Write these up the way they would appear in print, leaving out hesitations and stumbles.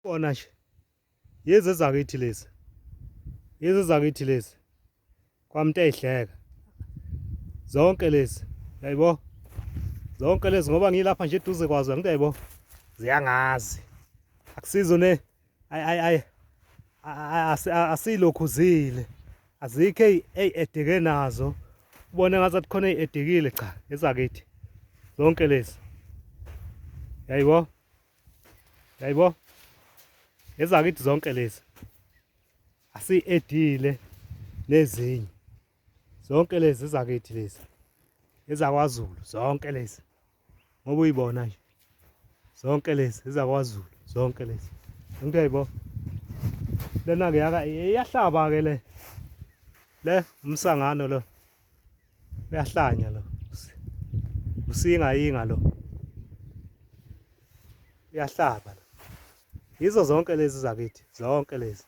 Bona nje. Yezi ezakithi lezi. Yezi ezakithi lezi. Kwamntu eyihleka. Zonke lezi. Yayibo. Zonke lezi ngoba ngilapha nje eduze kwazo angithi yayibo. Ziyangazi. Akusizo ne ay ay ay asilokhuzile. Azikho ey'edeke nazo. Ubone ngazathi khona ey'edekile cha ezakithi. Zonke lezi. Yayibo. Yayibo. Ezakithi zonke lezi. Asi-edile nezinye. Zonke lezi ezakithi lezi. EzakwaZulu zonke lezi. Ngoba uyibona nje. Zonke lezi ezakwaZulu zonke lezi. Ngeke uyayibo. Lena ke yaka iyahlaba ke le. Le umsangano lo. Uyahlanya lo. Usinga yinga lo. Uyahlaba lo. Yizo zonke lezi zakithi, zonke lezi.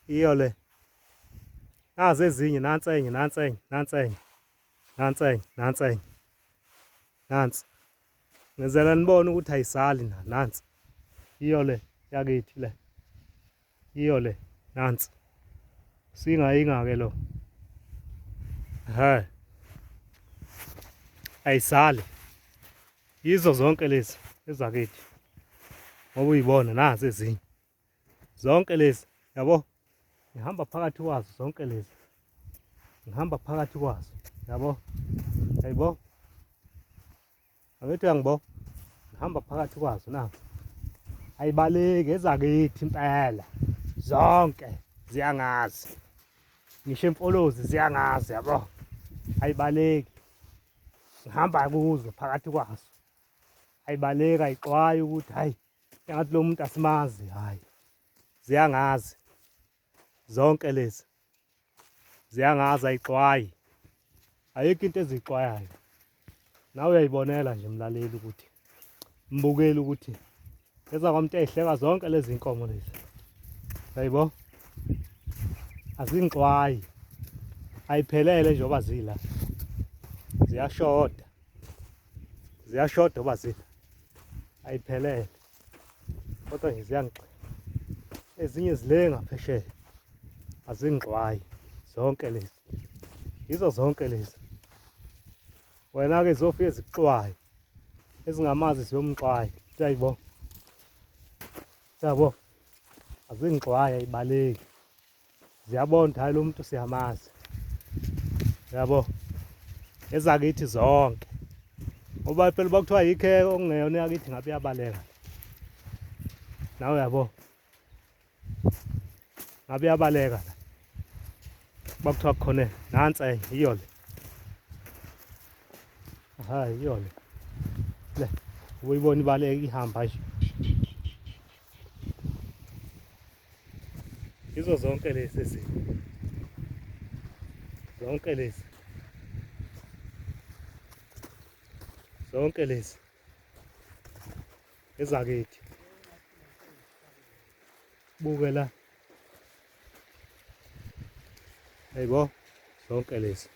Iyo le. Nazi ezinye, nansi enye, nansi enye, nansi enye. Nansi enye, nansi enye. Nansi. Ngenzela nibone ukuthi ayisali na, nansi. Iyo le yakithi le. Iyo le nansi. Singayinga ke lo. He. Ayisali. Yizo zonke lezi ezakithi. Ngoba uyibona nazi ezinye. Zonke lezi, yabo? Ngihamba phakathi kwazo zonke lezi. Ngihamba phakathi kwazo, yabo? Yayibo? Angithi uyangibo? Ngihamba phakathi kwazo na. Ayibaleki ezakithi impela. Zonke ziyangazi. Ngisho imfolozi ziyangazi yabo. Ayibaleki. Ngihamba kuzo phakathi kwazo. Ayibaleki ayixwayi ukuthi hayi engathi lo muntu asimazi hayi. Ziyangazi. Zonke lezi. Ziyangazi ayixwayi. Ayikho into ezixwayayo. Nawe uyayibonela nje mlaleli ukuthi mbukeli ukuthi ezakwamuntu ezihleka zonke lezi nkomo lezi. Yayibo? Azingixwayi. Ayiphelele njengoba zila. Ziyashoda. Ziyashoda oba zila. Ayiphelele. Kodwa nje ziyangixwa. Ezinye zilenga phesheya. Azingixwayi zonke lezi. Yizo zonke lezi. Wena-ke zofike zikuxwaye. Ezingamazi ziyomxwaya. Uyayibo? Yabo? Azingixwayi ayibaleki. Ziyabona ukuthi hayi lo muntu siyamazi. Yabo? Ezakithi zonke. Ngoba phela uba kuthiwa yikho okungeyona yakithi ngabe iyabaleka. Nawe yabo? Ngabe iyabaleka la. Uba kuthiwa kukhona nansi enye iyo le. Aha iyo le. Le uyibona ibaleka ihamba nje. Yizo zonke lezi ezinye. Zonke lezi. Zonke lezi. Ezakithi. Buke la. Hayibo zonke lezi.